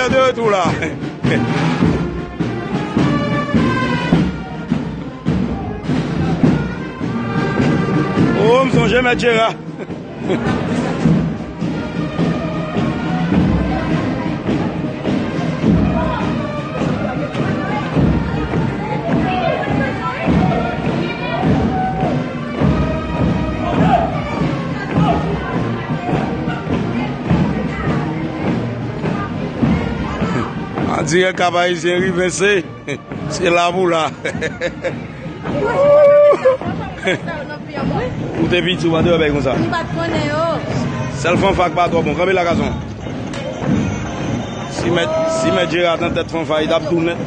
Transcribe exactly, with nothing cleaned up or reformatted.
De retou la. Oh, m sonje Mèt Jera. An dirèk Kap Ayisyen rive se, se la pou la. Ou te piti, ou pa te wè bagay konsa. M pa t konnen yo. Sèl fanfa k pa twò bon. Kanpe la, gason. Si mèt, si mèt Jera t an tèt fanfa, li t ap tounen.